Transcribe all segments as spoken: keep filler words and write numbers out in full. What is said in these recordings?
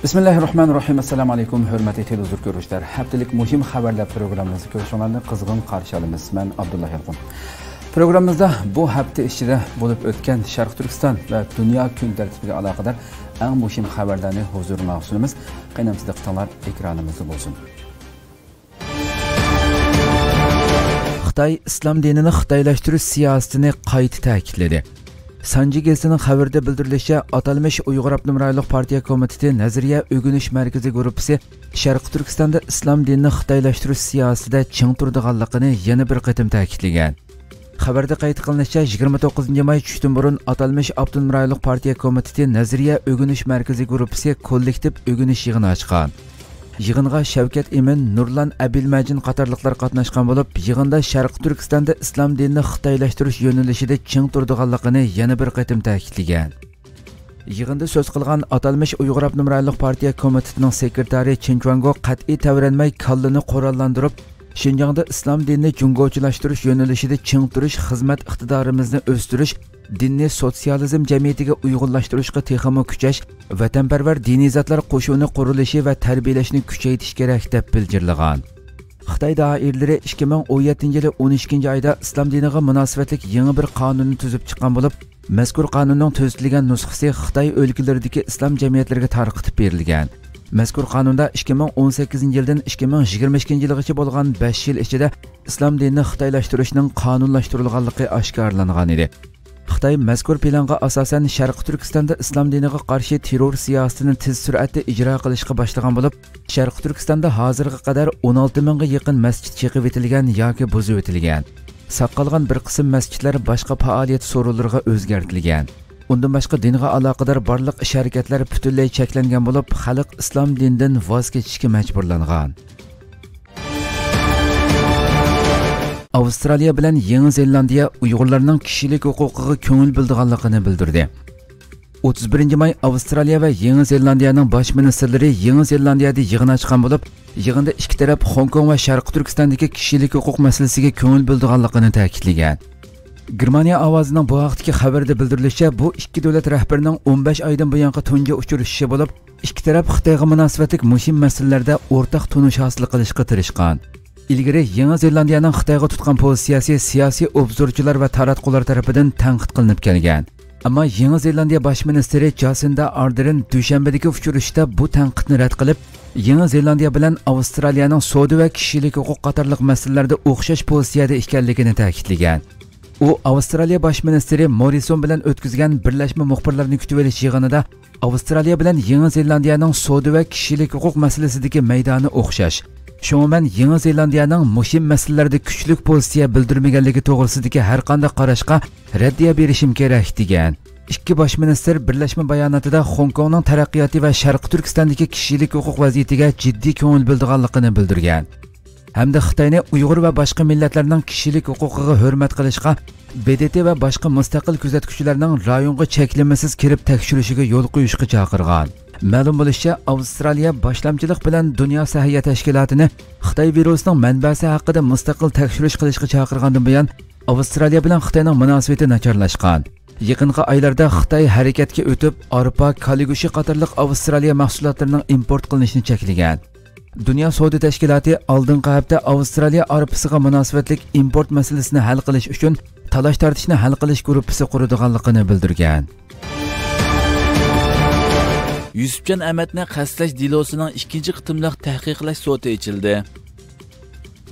بىسمىللاھىررەھمانىررەھىم. ئەسسالامۇ ئەلەيكۇم، ھۆرمەتلىك تېلېۋىزور كۆرۈشلەر. ھەپتىلىك مۇھىم خەۋەرلەر پروگراممىمىزدا كۆرۈشۈڭلارنى قىزغىن قارشى ئالىمىز. مەن ئابدۇللا يالقۇن. پروگراممىمىزدا بۇ ھەپتە ئىچىدە بولۇپ ئۆتكەن شەرقىي تۈركىستان ۋە دۇنيا كۈن تەرتىپىگە ئالاقىدار ئەڭ مۇھىم خەۋەرلەرنى ھۇزۇرۇڭلارغا سۇنىمىز. قېنى ئەمدى دىققىتىڭلار ئېكرانىمىزدا بولسۇن. خىتاي ئىسلام دىنىنى خىتايلاشتۇرۇش سىياسىتىنى قايتا تەكىتلىدى. سانجى گېزىتىنىڭ خەۋىرىدە بىلدۈرۈلۈشىچە، ئاتالمىش ئۇيغۇر ئاپتونوم رايونلۇق پارتىيە كومىتېتى نەزەرىيە ئۆگىنىش مەركىزى گۇرۇپپىسى شەرقىي تۈركىستاندا ئىسلام دىنىنى خىتايلاشتۇرۇش سىياسىتىدە چىڭ تۇرىدىغانلىقىنى يەنە بىر قېتىم تەكىتلىگەن. خەۋەردە قەيت قىلىنىشىچە، يىگىرمە توققۇزىنچى ماي چۈشتىن بۇرۇن ئاتالمىش ئاپتونوم رايونلۇق پارتىيە كومىتېتى نەزەرىيە ئۆگىنىش مەركىزى گۇرۇپپىسى كوللېكتىپ ئۆگىنىش يىغىنى ئاچقان. يىغىنغا شەۋكەت ئىمىن، نۇرلان ئەبىلمەجىن قاتارلىقلار قاتناشقان بولۇپ، يىغىندا شەرقىي تۈركىستاندا ئىسلام دىنىنى خىتايلاشتۇرۇش يۆنىلىشىدە چىڭ تۇرىدىغانلىقىنى يەنە بىر قېتىم تەكىتلىگەن. يىغىندا سۆز قىلغان ئاتالمىش ئۇيغۇر ئاپتونوم رايونلۇق پارتىيە كومىتېتىنىڭ سېكرېتارى چىن چۇەنگو قەتئىي تەۋرەنمەي، كاللىنى قوراللاندۇرۇپ، شىنجاڭدا ئىسلام دىنىنى جۇڭگوچىلاشتۇرۇش يۆنىلىشىدە چىڭ تۇرۇش، خىزمەت ئىقتىدارىمىزنى ئۆستۈرۈش، دىننى سوتسىيالىزم جەمئىيىتىگە ئۇيغۇنلاشتۇرۇشقا تېخىمۇ كۈچەش، ۋەتەنپەرۋەر دىنىي زاتلار قوشۇنى قۇرۇلۇشى ۋە تەربىيەلەشنى كۈچەيتىش كېرەك، دەپ بىلجىرلىغان. خىتاي دائىرىلىرى ئىككى مىڭ ئون يەتتىنچى يىلى ئون ئىككىنچى ئايدا ئىسلام دىنىغا مۇناسىۋەتلىك يېڭى بىر قانۇننى تۈزۈپ چىققان بولۇپ، مەزكۇر قانۇننىڭ تۈزىتىلگەن نۇسخىسى خىتاي ئۆلكىلىرىدىكى ئىسلام جەمئىيەتلىرىگە تارقىتىپ بېرىلگەن. مەزكۇر قانۇندا ئىككى مىڭ ئون سەككىزىنچى يىلدىن ئىككى مىڭ يىگىرمە ئىككىنچى يىلغىچە بولغان بەش يىل ئىچىدە ئىسلام دىنىنى خىتايلاشتۇرۇشنىڭ قانۇنلاشتۇرۇلغانلىقى ئاشكارىلانغان ئىدى. خىتاي مەزكۇر پىلانغا ئاساسەن شەرقىي تۈركىستاندا ئىسلام دىنىغا قارشى تېررور سىياسىتىنى تېز سۈرئەتتە ئىجرا قىلىشقا باشلىغان بولۇپ، شەرقىي تۈركىستاندا ھازىرغا قەدەر ئون ئالتە مىڭغا يېقىن مەسچىت چېقىۋېتىلگەن ياكى بۇزۇۋېتىلگەن. ساقالغان بىر قىسىم مەسچىتلەر باشقا پائالىيەت سورۇنلىرىغا ئۆزگەرتىلگەن. ئۇندىن باشقا دىنغا ئالاقىدار بارلىق ئىش-ھەرىكەتلەر پۈتۈنلەي چەكلەنگەن بولۇپ، خەلق ئىسلام دىنىدىن ۋاز كېچىشكە مەجبۇرلانغان. ئاۋسترالىيە بىلەن يېڭى زېلاندىيە ئۇيغۇرلارنىڭ كىشىلىك ھوقۇقىغا كۆڭۈل بۆلىدىغانلىقىنى بىلدۈردى. ئوتتۇز بىرىنچى ماي ئاۋسترالىيە ۋە يېڭى زېلاندىيەنىڭ باش مىنىستىرلىرى يېڭى زېلاندىيەدە يىغىن ئاچقان بولۇپ، يىغىندا ئىككى تەرەپ خوڭكوڭ ۋە شەرقىي تۈركىستاندىكى كىشىلىك ھوقۇق مەسىلىسىگە كۆڭۈل بۆلىدىغانلىقىنى تەكىتلىگەن. گېرمانىيە ئاۋازىنىڭ بۇ ھەقتىكى خەۋىرىدە بىلدۈرۈلۈشىچە، بۇ ئىككى دۆلەت رەھبىرىنىڭ ئون بەش ئايدىن بۇيانقى تۇنجى ئۇچرىشىشى بولۇپ، ئىككى تەرەپ خىتايغا مۇناسىۋەتلىك مۇھىم مەسىلىلەردە ئورتاق تونۇش ھاسىل قىلىشقا تىرىشقان. ئىلگىرى يېڭى زېلاندىيەنىڭ خىتايغا تۇتقان پوزىتسىيەسى سىياسىي ئوبزورچىلار ۋە تاراتقۇلار تەرىپىدىن تەنقىد قىلىنىپ كەلگەن. ئەمما يېڭى زېلاندىيە باش مىنىستىرى جاسىندا ئاردېرن دۈشەنبىدىكى ئۇچرىشىشتا بۇ تەنقىدنى رەت قىلىپ، يېڭى زېلاندىيە بىلەن ئاۋسترالىيەنىڭ سودا ۋە كىشىلىك ھوقۇق قاتارلىق مەسىلىلەردە ئوخشاش پوزىتسىيەدە ئىكەنلىكىنى تەكىتلىگەن. ئۇ ئاۋسترالىيە باش مىنىستىرى موررىسون بىلەن ئۆتكۈزگەن بىرلەشمە مۇخبىرلارنى كۈتۈۋېلىش يىغىنىدا ئاۋسترالىيە بىلەن يېڭى زېلاندىيەنىڭ سودا ۋە كىشىلىك ھوقۇق مەسىلىسىدىكى مەيدانى ئوخشاش. شۇڭا مەن يېڭى زېلاندىيەنىڭ مۇھىم مەسىلىلەردە كۈچلۈك پوزىتسىيە بىلدۈرمىگەنلىكى توغرىسىدىكى ھەرقانداق قاراشقا رەددىيە بېرىشىم كېرەك، دېگەن. ئىككى باش مىنىستىر بىرلەشمە باياناتىدا خوڭكوڭنىڭ تەرەققىياتى ۋە شەرقىي تۈركىستاندىكى كىشىلىك ھوقۇق ۋەزىيىتىگە جىددىي كۆڭۈل بۆلىدىغانلىقىنى بىلدۈرگەن. ھەمدە خىتاينى ئۇيغۇر ۋە باشقا مىللەتلەرنىڭ كىشىلىك ھوقۇقىغا ھۆرمەت قىلىشقا، ب د ت ۋە باشقا مۇستەقىل كۆزەتكۈچىلەرنىڭ رايونغا چەكلىمىسىز كىرىپ تەكشۈرۈشىگە يول قويۇشقا چاقىرغان. مەلۇم بولۇشىچە، ئاۋسترالىيە باشلامچىلىق بىلەن دۇنيا سەھىيە تەشكىلاتىنى خىتاي ۋىرۇسىنىڭ مەنبەسى ھەققىدە مۇستەقىل تەكشۈرۈش قىلىشقا چاقىرغاندىن بۇيان، ئاۋسترالىيە بىلەن خىتاينىڭ مۇناسىۋىتى ناچارلاشقان. يېقىنقى ئايلاردا خىتاي ھەرىكەتكە ئۆتۈپ، ئارپا، كالا گۆشى قاتارلىق ئاۋسترالىيە مەھسۇلاتلىرىنىڭ ئىمپورت قىلىنىشىنى چەكلىگەن. دۇنيا سودا تەشكىلاتى ئالدىنقى ھەپتە ئاۋسترالىيە ئارپىسىغا مۇناسىۋەتلىك ئىمپورت مەسىلىسىنى ھەل قىلىش ئۈچۈن تالاش-تارتىشنى ھەل قىلىش گۇرۇپپىسى قۇرىدىغانلىقىنى بىلدۈرگەن. يۈسۈپجان ئەمەتنى قەستلەش دېلوسىنىڭ ئىككىنچى قېتىملىق تەھقىقلەش سوتى ئېچىلدى.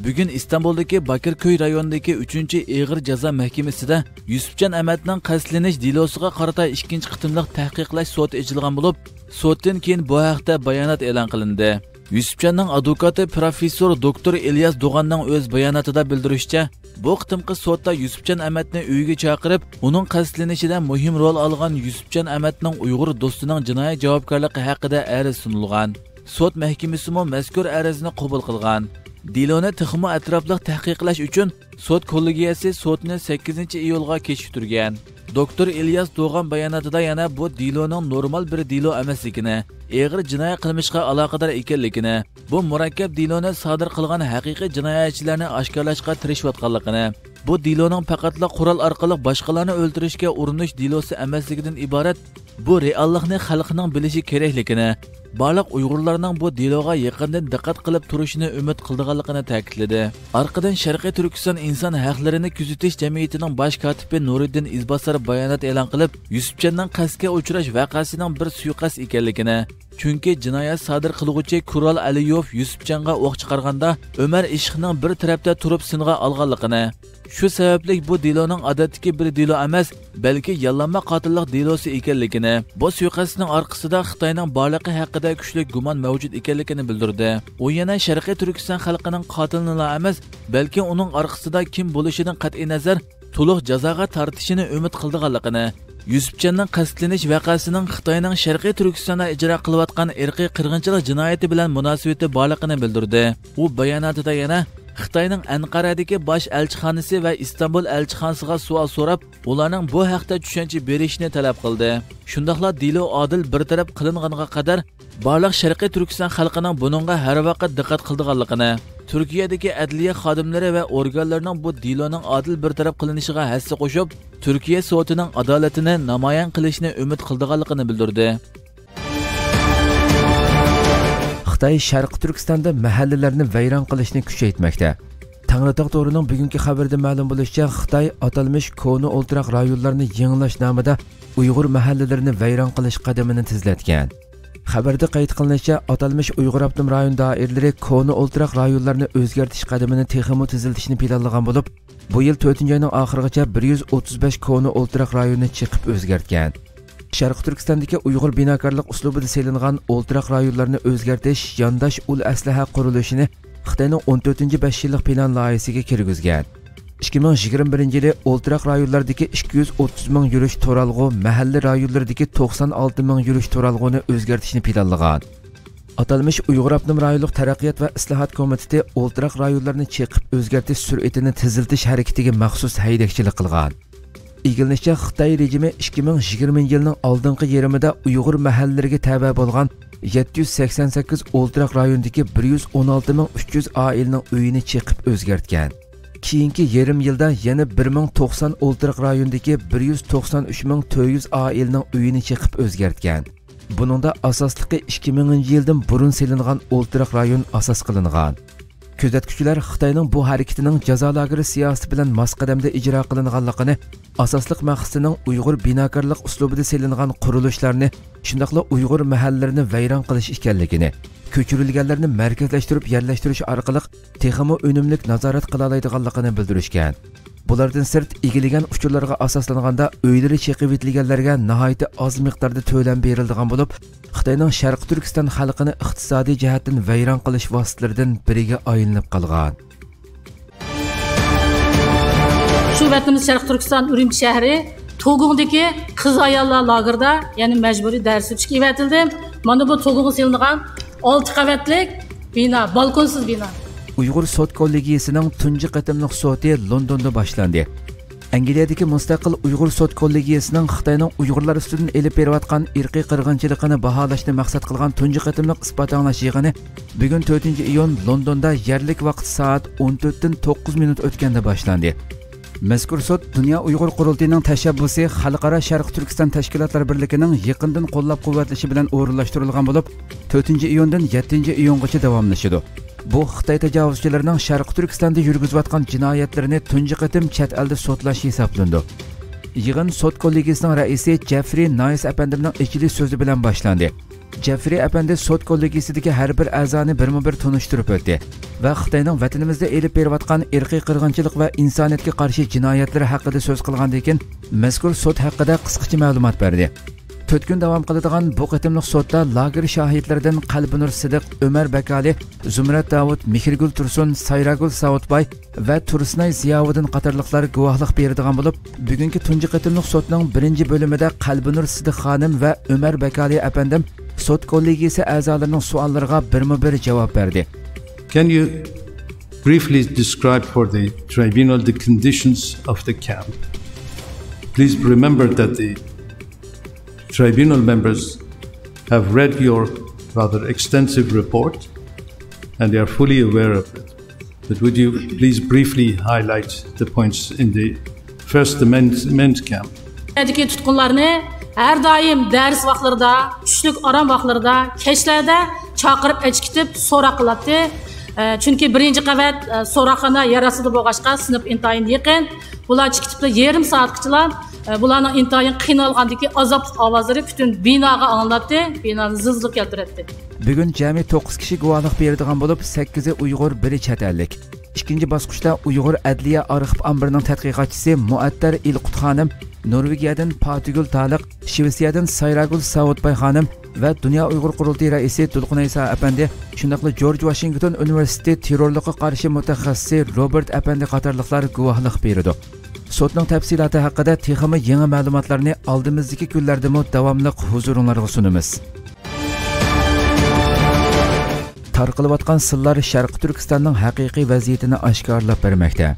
بۈگۈن ئىستانبۇلدىكى باكىركۆي رايونىدىكى ئۈچىنچى ئېغىر جازا مەھكىمىسىدە يۈسۈپجان ئەمەتنىڭ قەستلىنىش دېلوسىغا قارىتا ئىككىنچى قېتىملىق تەھقىقلەش سوتى ئېچىلغان بولۇپ، سوتتىن كېيىن بۇ ھەقتە بايانات ئېلان قىلىندى. يۈسۈپجاننىڭ ئادۋوكاتى پروفېسسور دوكتور ئىلياس دوغاننىڭ ئۆز باياناتىدا بىلدۈرۈشىچە، بۇ قېتىمقى سوتتا يۈسۈپجان ئەمەتنى ئۆيىگە چاقىرىپ، ئۇنىڭ قەستلىنىشىدە مۇھىم رول ئالغان يۈسۈپجان ئەمەتنىڭ ئۇيغۇر دوستىنىڭ جىنايى جاۋابكارلىقى ھەققىدە ئەرز سۇنۇلغان. سوت مەھكىمىسىمۇ مەزكۇر ئەرزنى قوبۇل قىلغان. دېلونى تېخىمۇ ئەتراپلىق تەھقىقلەش ئۈچۈن سوت كوللېگىيەسى سوتنى سەككىزىنچى ئىيۇلغا كېچىكتۈرگەن. دوكتور ئىلياس دوغان باياناتىدا يەنە بۇ دېلونىڭ نورمال بىر دېلو ئەمەسلىكىنى، ئېغىر جىنايى قىلمىشقا ئالاقىدار ئىكەنلىكىنى، بۇ مۇرەككەپ دېلونى سادىر قىلغان ھەقىقىي جىنايەتچىلەرنى ئاشكارىلاشقا تىرىشىۋاتقانلىقىنى، بۇ دېلونىڭ پەقەتلا قورال ئارقىلىق باشقىلارنى ئۆلتۈرۈشكە ئۇرۇنۇش دېلوسى ئەمەسلىكىدىن ئىبارەت، بۇ رېئاللىقنى خەلقنىڭ بىلىشى كېرەكلىكىنى، بارلىق ئۇيغۇرلارنىڭ بۇ دېلوغا يېقىندىن دىققەت قىلىپ تۇرۇشىنى ئۈمىد قىلىدىغانلىقىنى تەكىتلىدى. ئارقىدىن شەرقىي تۈركىستان ئىنسان ھەقلىرىنى كۆزىتىش جەمئىيىتىنىڭ باش كاتىپى نۇرىدىن ئىزباسار بايانات ئېلان قىلىپ، يۈسۈپجاننىڭ قەستكە ئۇچراش ۋەقەسىنىڭ بىر سۇيىقەست ئىكەنلىكىنى، چۈنكى جىنايەت سادىر قىلغۇچى كۇرال ئەلىيوف يۈسۈپجانغا ئوق چىقارغاندا، ئۆمەر ئىشقنىڭ بىر تەرەپتە تۇرۇپ سىنغا ئالغانلىقىنى، شۇ سەۋەبلىك بۇ دېلونىڭ ئادەتتىكى بىر دېلو ئەمەس، بەلكى ياللانما قاتىللىق دېلوسى ئىكەنلىكىنى، بۇ سۇيىقەستنىڭ ئارقىسىدا خىتاينىڭ بارلىقى ھەققىدە كۈچلۈك گۇمان مەۋجۇت ئىكەنلىكىنى بىلدۈردى. ئۇ يەنە شەرقىي تۈركىستان خەلقىنىڭ قاتىلىنىلا ئەمەس، بەلكى ئۇنىڭ ئارقىسىدا كىم بولۇشىدىن قەتئىينەزەر، تولۇق جازاغا تارتىشىنى ئۈمىد قىلىدىغانلىقىنى، يۈسۈپجاننىڭ قەستلىنىش ۋەقەسىنىڭ خىتاينىڭ شەرقىي تۈركىستاندا ئىجرا قىلىۋاتقان ئىرقىي قىرغىنچىلىق جىنايىتى بىلەن مۇناسىۋىتى بارلىقىنى بىلدۈردى. ئۇ باياناتىدا يەنە خىتاينىڭ ئەنقەرەدىكى باش ئەلچىخانىسى ۋە ئىستانبۇل ئەلچىخانىسىغا سوئال سوراپ، ئۇلارنىڭ بۇ ھەقتە چۈشەنچە بېرىشىنى تەلەپ قىلدى. شۇنداقلا دېلو ئادىل بىر تەرەپ قىلىنغانغا قەدەر، بارلىق شەرقىي تۈركىستان خەلقىنىڭ بۇنىڭغا ھەر ۋاقىت دىققەت قىلىدىغانلىقىنى، تۈركىيەدىكى ئەدلىيە خادىملىرى ۋە ئورگانلىرىنىڭ بۇ دېلونىڭ ئادىل بىر تەرەپ قىلىنىشىغا ھەسسە قوشۇپ، تۈركىيە سوتىنىڭ ئادالىتىنى نامايان قىلىشىنى ئۈمىد قىلىدىغانلىقىنى بىلدۈردى. خىتاي شەرقىي تۈركىستاندا مەھەللىلەرنى ۋەيران قىلىشنى كۈچەيتمەكتە. تەڭرىتاغ تورىنىڭ بۈگۈنكى خەۋىرىدە مەلۇم بولۇشىچە، خىتاي ئاتالمىش كونا ئولتۇراق رايونلارنى يېڭىلاش نامىدا ئۇيغۇر مەھەللىلىرىنى ۋەيران قىلىش قەدىمىنى تېزلەتكەن. خەۋەردە قەيت قىلىنىشىچە، ئاتالمىش ئۇيغۇر ئاپتونوم رايون دائىرىلىرى كونا ئولتۇراق رايونلارنى ئۆزگەرتىش قەدىمىنى تېخىمۇ تېزلىتىشنى پىلانلىغان بولۇپ، بۇ يىل تۆتىنچى ئاينىڭ ئاخىرىغىچە بىر يۈز ئوتتۇز بەش كونا ئولتۇراق رايونىنى چېقىپ ئۆزگەرتكەن. شەرقىي تۈركىستاندىكى ئۇيغۇر بىناكارلىق ئۇسلۇبىدا سېلىنغان ئولتۇراق رايونلارنى ئۆزگەرتىش يانداش ئۇل ئەسلىھە قۇرۇلۇشىنى خىتاينىڭ ئون تۆتىنچى بەش يىللىق پىلان لايىھىسىگە كىرگۈزگەن. ئىككى مىڭ يىگىرمە بىرىنچى يىلى ئولتۇراق رايونلاردىكى ئىككى يۈز ئوتتۇز مىڭ يۈرۈش تۇرالغۇ، مەھەللە رايونلىرىدىكى توقسان ئالتە مىڭ يۈرۈش تۇرالغۇنى ئۆزگەرتىشنى پىلانلىغان. ئاتالمىش ئۇيغۇر ئاپتونوم رايونلۇق تەرەققىيات ۋە ئىسلاھات كومىتېتى ئولتۇراق رايونلارنى چېقىپ ئۆزگەرتىش سۈرئىتىنى تېزلىتىش ھەرىكىتىگە مەخسۇس ھەيدەكچىلىك قىلغان. ئىگىلىنىشىچە، خىتاي رېجىمى ئىككى مىڭ يىگىرمىنچى يىلنىڭ ئالدىنقى يېرىمىدا ئۇيغۇر مەھەللىلىرىگە تەۋە بولغان يەتتە يۈز سەكسەن سەككىز ئولتۇراق رايونىدىكى بىر يۈز ئون ئالتە مىڭ ئۈچ يۈز ئائىلىنىڭ ئۆيىنى چېقىپ ئۆزگەرتكەن. كېيىنكى يېرىم يىلدا يەنە بىر مىڭ توقسان ئولتۇراق رايونىدىكى بىر يۈز توقسان ئۈچ مىڭ تۆت يۈز ئائىلىنىڭ ئۆيىنى چېقىپ ئۆزگەرتكەن. بۇنىڭدا ئاساسلىقى ئىككى مىڭىنچى يىلدىن بۇرۇن سېلىنغان ئولتۇراق رايون ئاساس قىلىنغان. كۆزەتكۈچىلەر خىتاينىڭ بۇ ھەرىكىتىنىڭ جازا لاگېرى سىياسىتى بىلەن ماس قەدەمدە ئىجرا قىلىنغانلىقىنى، ئاساسلىق مەقسىتىنىڭ ئۇيغۇر بىناكارلىق ئۇسلۇبىدا سېلىنغان قۇرۇلۇشلارنى، شۇنداقلا ئۇيغۇر مەھەللىلىرىنى ۋەيران قىلىش ئىكەنلىكىنى، كۆچۈرۈلگەنلەرنى مەركەزلەشتۈرۈپ يەرلەشتۈرۈش ئارقىلىق تېخىمۇ ئۈنۈملۈك نازارەت قىلالايدىغانلىقىنى بىلدۈرۈشكەن. بۇلاردىن سىرت، ئىگىلىگەن ئۇچۇرلارغا ئاساسلانغاندا، ئۆيلىرى چېقىۋېتىلگەنلەرگە ناھايىتى ئاز مىقداردا تۆلەم بېرىلىدىغان بولۇپ، خىتاينىڭ شەرقىي تۈركىستان خەلقىنى ئىقتىسادىي جەھەتتىن ۋەيران قىلىش ۋاسىتىلىرىدىن بىرىگە ئايلىنىپ قالغان. شۇ ۋەتىنىمىز شەرقىي تۈركىستان ئۈرۈمچى شەھىرى توگۇڭدىكى قىز-ئاياللار لاگېرىدا، يەنى مەجبۇرىي دەرس ئۆتۈشكە ئېۋەتىلدى. مانا بۇ توگۇڭغا سېلىنغان ئالتە قەۋەتلىك بىنا، بالكونسىز بىنا. ئۇيغۇر سوت كوللېگىيىسىنىڭ تۇنجى قېتىملىق سوتى لوندوندا باشلاندى. ئەنگلىيەدىكى مۇستەقىل ئۇيغۇر سوت كوللېگىيىسىنىڭ خىتاينىڭ ئۇيغۇرلار ئۈستىدىن ئېلىپ بېرىۋاتقان ئىرقىي قىرغىنچىلىقىنى باھالاشنى مەقسەت قىلغان تۇنجى قېتىملىق ئىسپات ئاڭلاش يىغىنى بۈگۈن تۆتىنچى ئىيۇن لوندوندا يەرلىك ۋاقىت سائەت ئون تۆتتىن توققۇز مىنۇت ئۆتكەندە باشلاندى. مەزكۇر سوت دۇنيا ئۇيغۇر قۇرۇلتىيىنىڭ تەشەببۇسى خەلقئارا شەرقىي تۈركىستان تەشكىلاتلار بىرلىكىنىڭ يېقىندىن قوللاپ-قۇۋۋەتلىشى بىلەن ئورۇنلاشتۇرۇلغان بولۇپ، تۆتىنچى ئىيۇندىن يەتتىنچى ئىيۇنغىچە داۋاملىشىدۇ. بۇ خىتاي تاجاۋۇزچىلىرىنىڭ شەرقىي تۈركىستاندا يۈرگۈزۈۋاتقان جىنايەتلىرىنى تۇنجى قېتىم چەت ئەلدە سوتلاش ھېسابلىنىدۇ. يىغىن سوت كوللېگىيىسىنىڭ رەئىسى جېفرى نايس ئەپەندىمنىڭ ئېچىلىش سۆزى بىلەن باشلاندى. جېفرى ئەپەندى سوت كوللېگىيىسىدىكى ھەر بىر ئەزانى بىرمۇ بىر تونۇشتۇرۇپ ئۆتتى ۋە خىتاينىڭ ۋەتىنىمىزدە ئېلىپ بېرىۋاتقان ئىرقىي قىرغىنچىلىق ۋە ئىنسانىيەتكە قارشى جىنايەتلىرى ھەققىدە سۆز قىلغاندىن كېيىن، مەزكۇر سوت ھەققىدە قىسقىچە مەلۇمات بەردى. تۆت كۈن داۋام قىلىدىغان بۇ قېتىملىق سوتتا لاگېر شاھىتلىرىدىن قەلبىنۇر سىدىق، ئۆمەر بەكالى، زۇمرەت داۋۇت، مېھرىگۈل تۇرسۇن، سايراگۈل ساۋۇتباي ۋە تۇرسۇنئاي زىياۋۇدۇن قاتارلىقلار گۇۋاھلىق بېرىدىغان بولۇپ، بۈگۈنكى تۇنجى قېتىملىق سوتنىڭ بىرىنچى بۆلۈمىدە قەلبىنۇر سىدىق خانىم ۋە ئۆمەر بەكالى ئەپەندىم سوت كوللېگىيىسى ئەزالىرىنىڭ سوئاللىرىغا بىرمۇ بىر جاۋاب بەردى. Can you briefly describe for the tribunal the conditions of the camp? Please remember that the tribunal members have read your rather extensive report and they are fully aware of it. But would you please briefly highlight the points in the first amend-, amendment camp? دىكى تۇتقۇنلارنى ھەر دائىم دەرس ۋاقىتلىرىدا، چۈشلۈك ئارام ۋاقىتلىرىدا، كەچلەردە چاقىرىپ ئەچىكىتىپ سوراق قىلاتتى. ئە، چۈنكى بىرىنچى قەۋەت، ئە، سوراقخانا يەر ئاستىدا بولغاچقا، سىنىپ ئىنتايىن يېقىن. بۇلار چىقىپ كېتىپلا يېرىم سائەتكىچىلا، ئە، بۇلارنىڭ ئىنتايىن قىينالغاندىكى ئازابلىق ئاۋازلىرى پۈتۈن بىناغا ئاڭلىناتتى، بىنانى زىلزىلە كەلتۈرەتتى. بۈگۈن جەمئىي توققۇز كىشى گۇۋاھلىق بېرىدىغان بولۇپ، سەككىزى ئۇيغۇر، بىرى چەت ئەللىك. ئىككىنچى باسقۇچتا ئۇيغۇر ئەدلىيە ئارخىپ ئامبىرىنىڭ تەتقىقاتچىسى مۇئەتتەر ئىلقۇت خانىم، نورۋېگىيەدىن پاتىگۈل تالىق، شىۋېتسىيەدىن سايراگۈل ساۋۇتباي خانىم ۋە دۇنيا ئۇيغۇر قۇرۇلتىيى رەئىسى دۇلقۇن ئەيسا ئەپەندى، شۇنداقلا جورج ۋاشىنگتون ئۇنىۋېرسىتېتى تېررورلۇققا قارشى مۇتەخەسسىسى روبېرت ئەپەندى قاتارلىقلار گۇۋاھلىق بېرىدۇ. سوتنىڭ تەپسىلاتى ھەققىدە تېخىمۇ يېڭى مەلۇماتلارنى ئالدىمىزدىكى كۈنلەردىمۇ داۋاملىق ھۇزۇرۇڭلارغا سۇنىمىز. تارقىلىۋاتقان سىرلار شەرقىي تۈركىستاننىڭ ھەقىقىي ۋەزىيىتىنى ئاشكارىلاپ بەرمەكتە.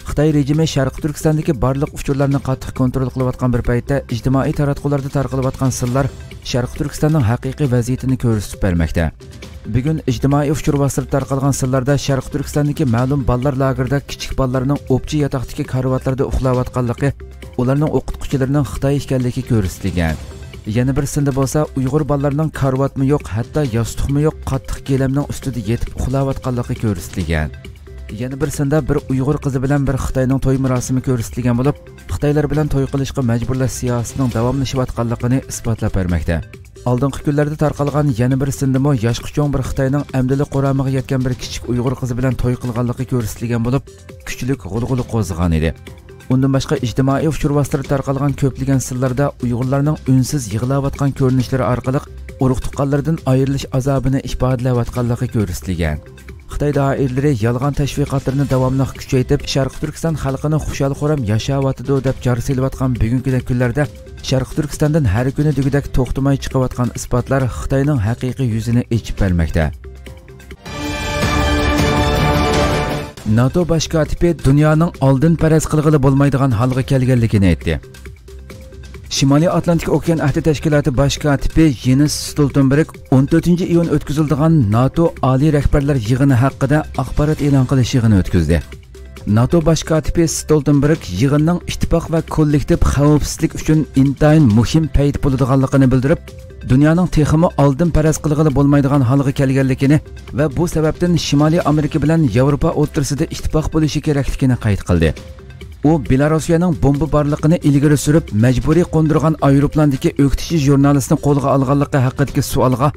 خىتاي رېجىمى شەرقىي تۈركىستاندىكى بارلىق ئۇچۇرلارنى قاتتىق كونترول قىلىۋاتقان بىر پەيتتە، ئىجتىمائىي تاراتقۇلاردا تارقىلىۋاتقان سىرلار شەرقىي تۈركىستاننىڭ ھەقىقىي ۋەزىيىتىنى كۆرسىتىپ بەرمەكتە. بۈگۈن ئىجتىمائىي ئۇچۇر ۋاسىتىلىرىدا تارقالغان سىرلاردا شەرقىي تۈركىستاندىكى مەلۇم بالىلار لاگېرىدا كىچىك بالىلارنىڭ ئوپچە ياتاقتىكى كارىۋاتلاردە ئۇخلاۋاتقانلىقى، ئۇلارنىڭ ئوقۇتقۇچىلىرىنىڭ خىتاي ئىكەنلىكى كۆرسىتىلگەن. يەنە بىرسىندە بولسا ئۇيغۇر بالىلارنىڭ كارىۋاتمۇ يوق، ھەتتا ياستۇقمۇ يوق، قاتتىق گىلەمنىڭ ئۈستىدە يېتىپ ئۇخلاۋاتقانلىقى كۆرسىتىلگەن. يەنە بىرسىندە بىر ئۇيغۇر قىزى بىلەن بىر خىتاينىڭ توي مۇراسىمى كۆرسىتىلگەن بولۇپ، خىتايلار بىلەن توي قىلىشقا مەجبۇرلاش سىياسىتىنىڭ داۋاملىشىۋاتقانلىقىنى ئىسپاتلاپ بەرمەكتە. ئالدىنقى كۈنلەردە تارقالغان يەنە بىر سىندىمۇ ياشقا چوڭ بىر خىتاينىڭ ئەمدىلا قۇرامىغا يەتكەن بىر كىچىك ئۇيغۇر قىزى بىلەن توي قىلغانلىقى كۆرسىتىلگەن بولۇپ، كۈچلۈك غۇلغۇلا قوزغىغان ئىدى. ئۇندىن باشقا ئىجتىمائىي ئۇچۇر ۋاسىتىلىرىدا تارقالغان كۆپلىگەن سىرلاردا ئۇيغۇرلارنىڭ ئۈنسىز يىغلاۋاتقان كۆرۈنۈشلىرى ئارقىلىق ئۇرۇق-تۇغقانلىرىدىن ئايرىلىش ئازابىنى ئىپادىلەۋاتقانلىقى كۆرسىتىلگەن. خىتاي دائىرىلىرى يالغان تەشۋىقاتلىرىنى داۋاملىق كۈچەيتىپ، شەرقىي تۈركىستان خەلقىنى خۇشال-خۇرام ياشاۋاتىدۇ دەپ جار سېلىۋاتقان بۈگۈنكىدەك كۈنلەردە شەرقىي تۈركىستاندىن ھەر كۈنى دېگۈدەك توختىماي چىقىۋاتقان ئىسپاتلار خىتاينىڭ ھەقىقىي يۈزىنى ئېچىپ بەرمەكتە. ناتو باش كاتىپى دۇنيانىڭ ئالدىن پەرەز قىلغىلى بولمايدىغان ھالغا كەلگەنلىكىنى ئېيتتى. شىمالىي ئاتلانتىك ئوكيان ئەھدى تەشكىلاتى باش كاتىپى يېنس ستولتېنبېرگ ئون تۆتىنچى ئىيۇن ئۆتكۈزۈلىدىغان ناتو ئالىي رەھبەرلەر يىغىنى ھەققىدە ئاخبارات ئېلان قىلىش يىغىنى ئۆتكۈزدى. ناتو باش كاتىپى ستولتېنبېرگ يىغىننىڭ ئىتتىپاق ۋە كوللېكتىپ خەۋپسىزلىك ئۈچۈن ئىنتايىن مۇھىم پەيت بولىدىغانلىقىنى بىلدۈرۈپ، دۇنيانىڭ تېخىمۇ ئالدىن پەرەز قىلغىلى بولمايدىغان ھالغا كەلگەنلىكىنى ۋە بۇ سەۋەبتىن شىمالىي ئامېرىكا بىلەن ياۋروپا ئوتتۇرىسىدا ئىتتىپاق بولۇشى كېرەكلىكىنى قەيت قىلدى. ئۇ بېلاروسىيەنىڭ بومبا بارلىقىنى ئىلگىرى سۈرۈپ، مەجبۇرىي قوندۇرغان ئايروپىلاندىكى ئۆكتىچى ژۇرنالىستنى قولغا ئالغانلىقى ھەققىدىكى سوئالغا،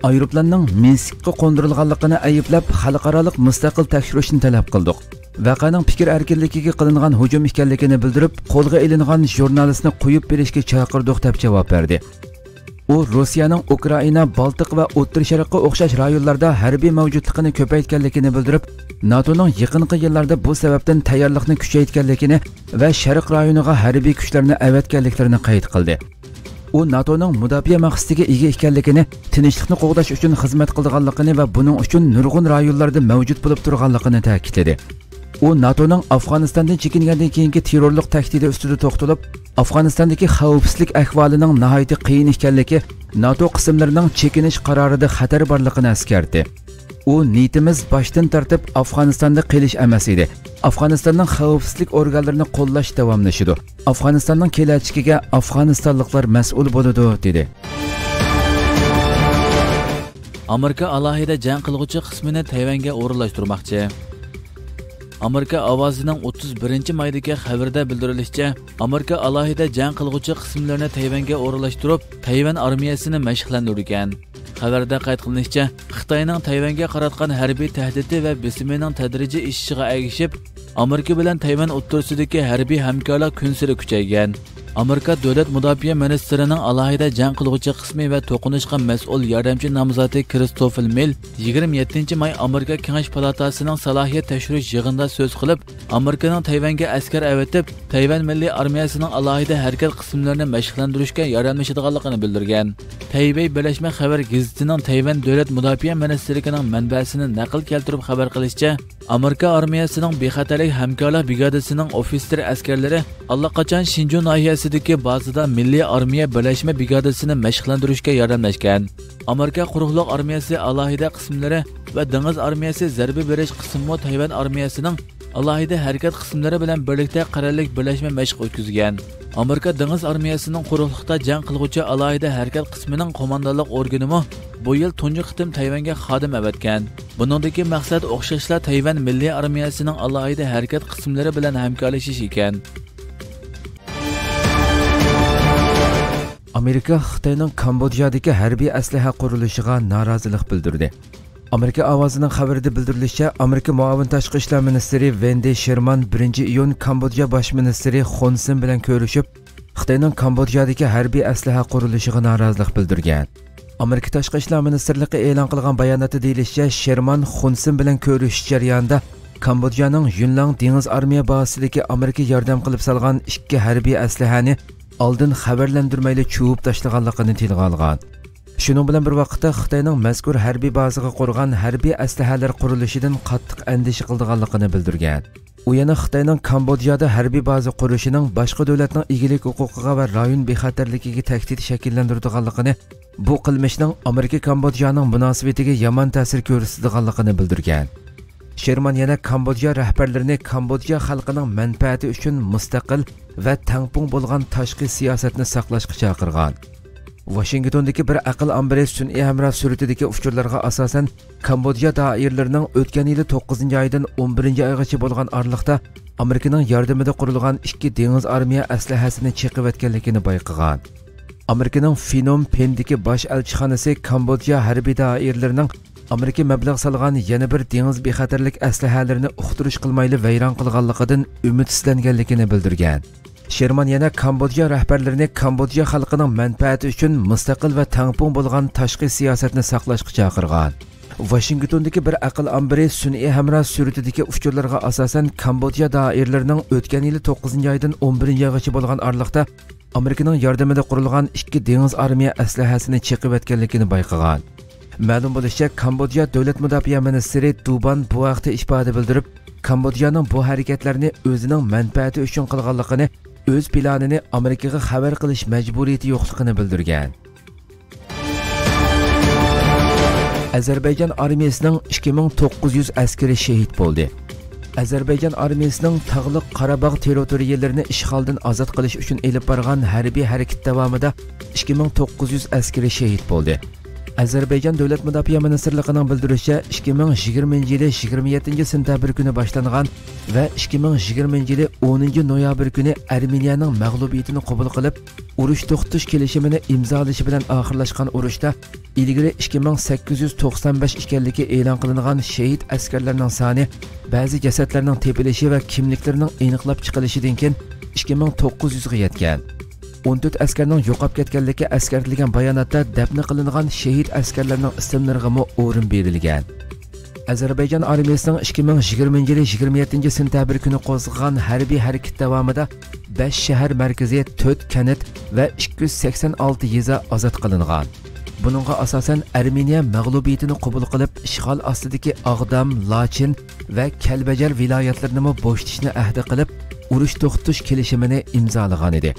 ئايروپىلاننىڭ مىنسكقا قوندۇرۇلغانلىقىنى ئەيىبلەپ، خەلقئارالىق مۇستەقىل تەكشۈرۈشنى تەلەپ قىلدۇق. ۋەقەنىڭ پىكىر ئەركىنلىكىگە قىلىنغان ھۇجۇم ئىكەنلىكىنى بىلدۈرۈپ، قولغا ئېلىنغان ژۇرنالىستنى قويۇپ بېرىشكە چاقىردۇق، دەپ جاۋاب بەردى. ئۇ روسىيەنىڭ ئۇكرائىنا، بالتىق ۋە ئوتتۇرا شەرققە ئوخشاش رايونلاردا ھەربىي مەۋجۇتلۇقىنى كۆپەيتكەنلىكىنى بىلدۈرۈپ، ناتونىڭ يېقىنقى يىللاردا بۇ سەۋەبتىن تەييارلىقنى كۈچەيتكەنلىكىنى ۋە شەرق رايونىغا ھەربىي كۈچلەرنى ئەۋەتكەنلىكلىرىنى قەيت قىلدى. ئۇ ناتونىڭ مۇداپىئە مەقسىتىگە ئىگە ئىكەنلىكىنى، تىنچلىقنى قوغداش ئۈچۈن خىزمەت قىلىدىغانلىقىنى ۋە بۇنىڭ ئۈچۈن نۇرغۇن رايونلاردا مەۋجۇت بولۇپ تۇرغانلىقىنى تەكىتلىدى. ئۇ ناتونىڭ ئافغانىستاندىن چېكىنگەندىن كېيىنكى تېررورلۇق تەھدىتى ئۈستىدە توختىلىپ، ئافغانىستاندىكى خەۋپسىزلىك ئەھۋالىنىڭ ناھايىتى قىيىن ئىكەنلىكى، ناتو قىسىملىرىنىڭ چېكىنىش قارارىدا خەتەر بارلىقىنى ئەسكەرتتى. ئۇ نىيىتىمىز باشتىن تارتىپ ئافغانىستاندا قېلىش ئەمەس ئىدى. ئافغانىستاننىڭ خەۋپسىزلىك ئورگانلىرىنى قوللاش داۋاملىشىدۇ. ئافغانىستاننىڭ كېلەچىكىگە ئافغانىستانلىقلار مەسئۇل بولىدۇ، دېدى. ئامېرىكا ئالاھىدە جەڭ قىلغۇچى قىسمىنى تەيۋەنگە ئورۇنلاشتۇرماقچى. ئامېرىكا ئاۋازىنىڭ ئوتتۇز بىرىنچى مايدىكى خەۋىرىدە بىلدۈرۈلۈشىچە، ئامېرىكا ئالاھىدە جەڭ قىلغۇچى قىسىملىرىنى تەيۋەنگە ئورۇنلاشتۇرۇپ، تەيۋەن ئارمىيەسىنى مەشىقلەندۈرگەن. خەۋەردە قەيت قىلىنىشىچە، خىتاينىڭ تەيۋەنگە قاراتقان ھەربىي تەھدىتى ۋە بېسىمىنىڭ تەدرىجىي ئېشىشىغا ئەگىشىپ، ئامېرىكا بىلەن تەيۋەن ئوتتۇرىسىدىكى ھەربىي ھەمكارلىق كۈنسېرى كۈچەيگەن. ئامېرىكا دۆلەت مۇداپىئە مىنىستىرىنىڭ ئالاھىدە جەڭ قىلغۇچى قىسمى ۋە توقۇنۇشقا مەسئۇل ياردەمچى نامزاتى كىرىستوفېر مىل يىگىرمە يەتتىنچى ماي ئامېرىكا كېڭەش پالاتاسىنىڭ سالاھىيەت تەكشۈرۈش يىغىنىدا سۆز قىلىپ، ئامېرىكىنىڭ تەيۋەنگە ئەسكەر ئەۋەتىپ، تەيۋەن مىللىي ئارمىيەسىنىڭ ئالاھىدە ھەرىكەت قىسىملىرىنى مەشىقلەندۈرۈشكە ياردەملىشىدىغانلىقىنى بىلدۈرگەن. تەيبېي بىرلەشمە خەۋەر گېزىتىنىڭ تەيۋەن دۆلەت مۇداپىئە مىنىستىرلىكىنىڭ مەنبەسىنى نەقىل كەلتۈرۈپ خەۋەر قىلىشىچە، ئامېرىكا ئارمىيەسىنىڭ بىخەتەرلىك ھەمكارلىق بىرىگادىسىنىڭ ئوفىتسېر ئەسكەرلىرى ئاللىقاچان شىنجۇ ناھىيەسىدىكى بازىدا مىللىي ئارمىيە بىرلەشمە بىرىگادىسىنى مەشىقلەندۈرۈشكە ياردەملەشكەن. ئامېرىكا قۇرۇقلۇق ئارمىيەسى ئالاھىدە قىسىملىرى ۋە دېڭىز ئارمىيەسى زەربە بېرىش قىسمىمۇ تەيۋەن ئارمىيەسىنىڭ ئالاھىدە ھەرىكەت قىسىملىرى بىلەن بىرلىكتە قەرەللىك بىرلەشمە مەشىق ئۆتكۈزگەن. ئامېرىكا دېڭىز ئارمىيەسىنىڭ قۇرۇقلۇقتا جەڭ قىلغۇچى ئالاھىدە ھەرىكەت قىسمىنىڭ قوماندانلىق ئورگىنىمۇ بۇ يىل تۇنجى قېتىم تەيۋەنگە خادىم ئەۋەتكەن. بۇنىڭدىكى مەقسەت ئوخشاشلا تەيۋەن مىللىي ئارمىيەسىنىڭ ئالاھىدە ھەرىكەت قىسىملىرى بىلەن ھەمكارلىشىش ئىكەن. ئامېرىكا خىتاينىڭ كامبودژادىكى ھەربىي ئەسلىھە قۇرۇلۇشىغا نارازىلىق بىلدۈردى. ئامېرىكا ئاۋازىنىڭ خەۋىرىدە بىلدۈرۈلۈشىچە، ئامېرىكا مۇئاۋىن تاشقى ئىشلار مىنىستىرى ۋېندى شېرمان بىرىنچى ئىيۇن كامبودژا باش مىنىستىرى خۇن سېن بىلەن كۆرۈشۈپ، خىتاينىڭ كامبودژادىكى ھەربىي ئەسلىھە قۇرۇلۇشىغا نارازىلىق بىلدۈرگەن. ئامېرىكا تاشقى ئىشلار مىنىستىرلىقى ئېلان قىلغان باياناتتا دېيىلىشىچە، شېرمان خۇن سېن بىلەن كۆرۈشۈش جەريانىدا كامبودژانىڭ يۈنلاڭ دېڭىز ئارمىيە بازىسىدىكى ئامېرىكا ياردەم قىلىپ سالغان ئىككى ھەربىي ئەسلىھەنى ئالدىن خەۋەرلەندۈرمەيلا چۇۋۇپ تاشلىغانلىقىنى تىلغا ئالغان. شۇنىڭ بىلەن بىر ۋاقىتتا، خىتاينىڭ مەزكۇر ھەربىي بازىغا قۇرغان ھەربىي ئەسلىھەلەر قۇرۇلۇشىدىن قاتتىق ئەندىشە قىلىدىغانلىقىنى بىلدۈرگەن. ئۇ يەنە خىتاينىڭ كامبودژادا ھەربىي بازا قۇرۇشىنىڭ باشقا دۆلەتنىڭ ئىگىلىك ھوقۇقىغا ۋە رايون بىخەتەرلىكىگە تەھدىت شەكىللەندۈرىدىغانلىقىنى، بۇ قىلمىشنىڭ ئامېرىكا كامبودژانىڭ مۇناسىۋىتىگە يامان تەسىر كۆرسىتىدىغانلىقىنى بىلدۈرگەن. شېرمان يەنە كامبودژا رەھبەرلىرىنى كامبودژا خەلقىنىڭ مەنپەئەتى ئۈچۈن مۇستەقىل ۋە تەڭپۇڭ بولغان تاشقى سىياسەتنى ساقلاشقا چاقىرغان. ۋاشىنگتوندىكى بىر ئەقىل ئامبىرى سۈنئىي ھەمراھ سۈرىتىدىكى ئۇچۇرلارغا ئاساسەن، كامبودژا دائىرىلىرىنىڭ ئۆتكەن يىلى توققۇزىنچى ئايدىن ئون بىرىنچى ئايغىچە بولغان ئارىلىقتا ئامېرىكىنىڭ ياردىمىدە قۇرۇلغان ئىككى دېڭىز ئارمىيە ئەسلىھەسىنى چېقىۋەتكەنلىكىنى بايقىغان. ئامېرىكىنىڭ فىنوم پېندىكى باش ئەلچىخانىسى كامبودژا ھەربىي دائىرىلىرىنىڭ ئامېرىكا مەبلەغ سالغان يەنە بىر دېڭىز بىخەتەرلىك ئەسلىھەلىرىنى ئۇقتۇرۇش قىلمايلا ۋەيران قىلغانلىقىدىن ئۈمىدسىزلەنگەنلىكىنى بىلدۈرگەن. شېرمان يەنە كامبودژا رەھبەرلىرىنى كامبودژا خەلقىنىڭ مەنپەئەتى ئۈچۈن مۇستەقىل ۋە تەڭپۇڭ بولغان تاشقى سىياسەتنى ساقلاشقا چاقىرغان. ۋاشىنگتوندىكى بىر ئەقىل ئامبىرى سۈنئىي ھەمراھ سۈرىتىدىكى ئۇچۇرلارغا ئاساسەن، كامبودژا دائىرىلىرىنىڭ ئۆتكەن يىلى توققۇزىنچى ئايدىن ئون بىرىنچى ئايغىچە بولغان ئارىلىقتا ئامېرىكىنىڭ ياردىمىدە قۇرۇلغان ئىككى دېڭىز ئارمىيە ئەسلىھەسىنى چېقىۋەتكەنلىكىنى بايقىغان. مەلۇم بولۇشىچە، كامبودژا دۆلەت مۇداپىئە مىنىستىرى دۇبان بۇ ھەقتە ئىپادە بىلدۈرۈپ، كامبودژانىڭ بۇ ھەرىكەتلەرنى ئۆزىنىڭ مەنپەئەتى ئۈچۈن قىلغانلىقىنى، ئۆز پىلانىنى ئامېرىكىغا خەۋەر قىلىش مەجبۇرىيىتى يوقلۇقىنى بىلدۈرگەن. ئەزەربەيجان ئارمىيەسىنىڭ ئىككى مىڭ توققۇز يۈز ئەسكىرى شېھىت بولدى. ئەزەربەيجان ئارمىيەسىنىڭ تاغلىق قاراباغ تېررىتورىيىلىرىنى ئىشغالدىن ئازاد قىلىش ئۈچۈن ئېلىپ بارغان ھەربىي ھەرىكىتى داۋامىدا ئىككى مىڭ توققۇز يۈز ئەسكىرى شېھىت بولدى. ئەزەربەيجان دۆلەت مۇداپىئە مىنىستىرلىقىنىڭ بىلدۈرۈشىچە، ئىككى مىڭ يىگىرمىنچى يىلى يىگىرمە يەتتىنچى سېنتەبىر كۈنى باشلانغان ۋە ئىككى مىڭ يىگىرمىنچى يىلى ئونىنچى نويابىر كۈنى ئەرمېنىيەنىڭ مەغلۇبىيىتىنى قوبۇل قىلىپ، ئۇرۇش توختىتىش كېلىشىمىنى ئىمزالىشى بىلەن ئاخىرلاشقان ئۇرۇشتا ئىلگىرى ئىككى مىڭ سەككىز يۈز توقسان بەش ئىكەنلىكى ئېلان قىلىنغان شېھىت ئەسكەرلەرنىڭ سانى، بەزى جەسەتلەرنىڭ تېپىلىشى ۋە كىملىكلىرىنىڭ ئېنىقلاپ چىقىلىشىدىن كېيىن ئىككى مىڭ توققۇز يۈزگە يەتكەن. ئون تۆت ئەسكەرنىڭ يوقاپ كەتكەنلىكى ئەسكەرتىلگەن باياناتتا دەپنە قىلىنغان شېھىت ئەسكەرلەرنىڭ ئىسىملىرىغىمۇ ئورۇن بېرىلگەن. ئەزەربەيجان ئارمىيەسىنىڭ ئىككى مىڭ يىگىرمىنچى يىلى يىگىرمە يەتتىنچى سېنتەبىر كۈنى قوزغىغان ھەربىي ھەرىكىتى داۋامىدا بەش شەھەر مەركىزى، تۆت كەنت ۋە ئىككى يۈز سەكسەن ئالتە يېزا ئازاد قىلىنغان. بۇنىڭغا ئاساسەن، ئەرمېنىيە مەغلۇبىيىتىنى قوبۇل قىلىپ، ئىشغال ئاستىدىكى ئاغدام، لاچىن ۋە كەلبەجەر ۋىلايەتلىرىنىمۇ بوشىتىشنى ئەھدە قىلىپ، ئۇرۇش توختىتىش كېلىشىمىنى ئىمزالىغانىدى.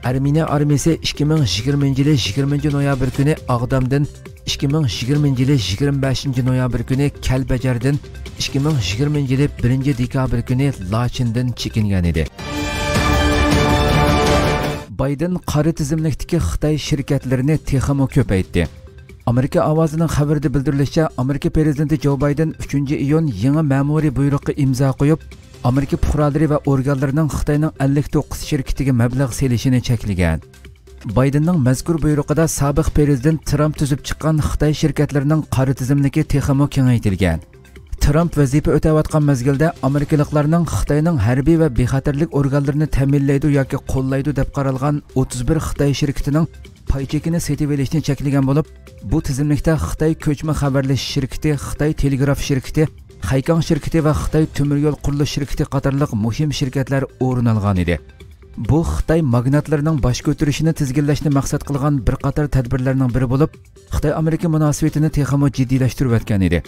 ئەرمېنىيە ئارمىيىسى ئىككى مىڭ يىگىرمىنچى يىلى يىگىرمىنچى نويابىر كۈنى ئاغدامدىن، ئىككى مىڭ يىگىرمىنچى يىلى يىگىرمە بەشىنچى نويابىر كۈنى كەلبەجەردىن، ئىككى مىڭ يىگىرمىنچى يىلى بىرىنچى دېكابىر كۈنى لاچىندىن چېكىنگەن ئىدى. بايدېن قارا تىزىملىكتىكى خىتاي شىركەتلىرىنى تېخىمۇ كۆپەيتتى. ئامېرىكا ئاۋازىنىڭ خەۋىرىدە بىلدۈرۈلۈشىچە، ئامېرىكا پىرېزىدېنتى جو بايدېن ئۈچىنچى ئىيۇن يېڭى مەمۇرىي بۇيرۇققا ئىمزا قويۇپ، ئامېرىكا پۇقرالىرى ۋە ئورگانلىرىنىڭ خىتاينىڭ ئەللىك توققۇز شىركىتىگە مەبلەغ سېلىشىنى چەكلىگەن. بايدېننىڭ مەزكۇر بۇيرۇقىدا سابىق پىرېزىدېنت ترامپ تۈزۈپ چىققان خىتاي شىركەتلىرىنىڭ قارا تىزىملىكى تېخىمۇ كېڭەيتىلگەن. ترامپ ۋەزىپە ئۆتەۋاتقان مەزگىلدە ئامېرىكىلىقلارنىڭ خىتاينىڭ ھەربىي ۋە بىخەتەرلىك ئورگانلىرىنى تەمىنلەيدۇ ياكى قوللايدۇ دەپ قارالغان ئوتتۇز بىر خىتاي شىركىتىنىڭ پاي چېكىنى سېتىۋېلىشنى چەكلىگەن بولۇپ، بۇ تىزىملىكتە خىتاي كۆچمە خەۋەرلىشىش شىركىتى، خىتاي تېلېگراف شىركىتى، خەيكاڭ شىركىتى ۋە خىتاي تۆمۈر يول قۇرۇلۇش شىركىتى قاتارلىق مۇھىم شىركەتلەر ئورۇن ئالغان ئىدى. بۇ خىتاي ماگناتلىرىنىڭ باش كۆتۈرۈشىنى تىزگىنلەشنى مەقسەت قىلغان بىر قاتار تەدبىرلەرنىڭ بىرى بولۇپ، خىتاي ئامېرىكا مۇناسىۋىتىنى تېخىمۇ جىددىيلەشتۈرۈۋەتكەن ئىدى.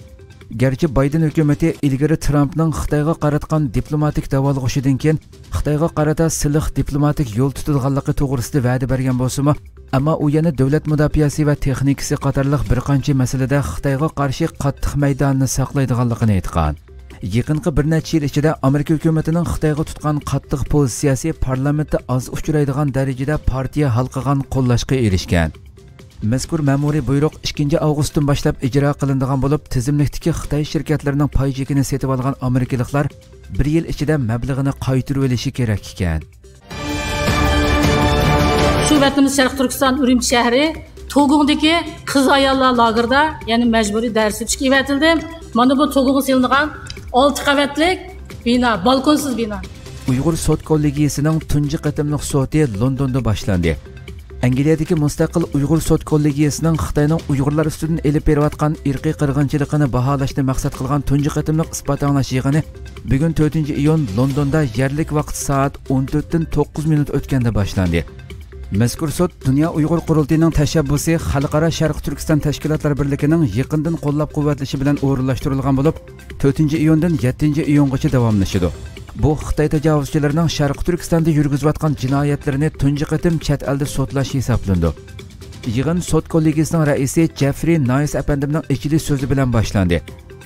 گەرچە بايدېن ھۆكۈمىتى ئىلگىرى ترامپنىڭ خىتايغا قاراتقان دىپلوماتىك داۋالغۇشىدىن كېيىن خىتايغا قارىتا سىلىق دىپلوماتىك يول تۇتىدىغانلىقى توغرىسىدا ۋەدە بەرگەن بولسىمۇ، ئەمما ئۇ يەنە دۆلەت مۇداپىئەسى ۋە تېخنىكىسى قاتارلىق بىر قانچە مەسىلىدە خىتايغا قارشى قاتتىق مەيدانىنى ساقلايدىغانلىقىنى ئېيتقان. يېقىنقى بىر نەچچە يىل ئىچىدە ئامېرىكا ھۆكۈمىتىنىڭ خىتايغا تۇتقان قاتتىق پوزىتسىيەسى پارلامېنتتا ئاز ئۇچرايدىغان دەرىجىدە پارتىيە ھالقىغان قوللاشقا ئېرىشكەن. مەزكۇر مەمۇرىي بۇيرۇق ئىككىنچى ئاۋغۇستتىن باشلاپ ئىجرا قىلىنىدىغان بولۇپ، تىزىملىكتىكى خىتاي شىركەتلىرىنىڭ پاي چېكىنى سېتىۋالغان ئامېرىكىلىقلار بىر يىل ئىچىدە مەبلىغىنى قايتۇرۇۋېلىشى كېرەك ئىكەن. شۇ ۋەتىنىمىز شەرقىي تۈركىستان ئۈرۈمچى شەھىرى توگۇڭدىكى قىز ئاياللار لاگېرىدا، يەنى مەجبۇرىي دەرس ئۆتۈشكە ئەۋەتىلدىم. مانا بۇ توگۇڭغا سېلىنغان ئالتە قەۋەتلىك بىنا، بالكونسىز بىنا. ئۇيغۇر سوت كوللېگىيىسىنىڭ تۇنجى قېتىملىق سوتى لوندوندا باشلاندى. ئەنگلىيەدىكى مۇستەقىل ئۇيغۇر سوت كوللېگىيىسىنىڭ خىتاينىڭ ئۇيغۇرلار ئۈستىدىن ئېلىپ بېرىۋاتقان ئىرقىي قىرغىنچىلىقىنى باھالاشنى مەقسەت قىلغان تۇنجى قېتىملىق ئىسپات ئاڭلاش يىغىنى بۈگۈن تۆتىنچى ئىيۇن لوندوندا يەرلىك ۋاقىت سائەت ئون تۆتتىن توققۇز مىنۇت ئۆتكەندە باشلاندى. مەزكۇر سوت دۇنيا ئۇيغۇر قۇرۇلتىيىنىڭ تەشەببۇسى خەلقئارا شەرقىي تۈركىستان تەشكىلاتلار بىرلىكىنىڭ يېقىندىن قوللاپ قۇۋۋەتلىشى بىلەن ئورۇنلاشتۇرۇلغان بولۇپ، تۆتىنچى ئىيۇندىن يەتتىنچى ئىيۇنغىچە داۋاملىشىدۇ. بۇ خىتاي تاجاۋۇزچىلىرىنىڭ شەرقىي تۈركىستاندا يۈرگۈزۈۋاتقان جىنايەتلىرىنى تۇنجى قېتىم چەت ئەلدە سوتلاش ھېسابلىنىدۇ. يىغىن سوت كوللېگىيىسىنىڭ رەئىسى جېفرى نايس ئەپەندىمنىڭ ئېچىلىش سۆزى بىلەن باشلاندى.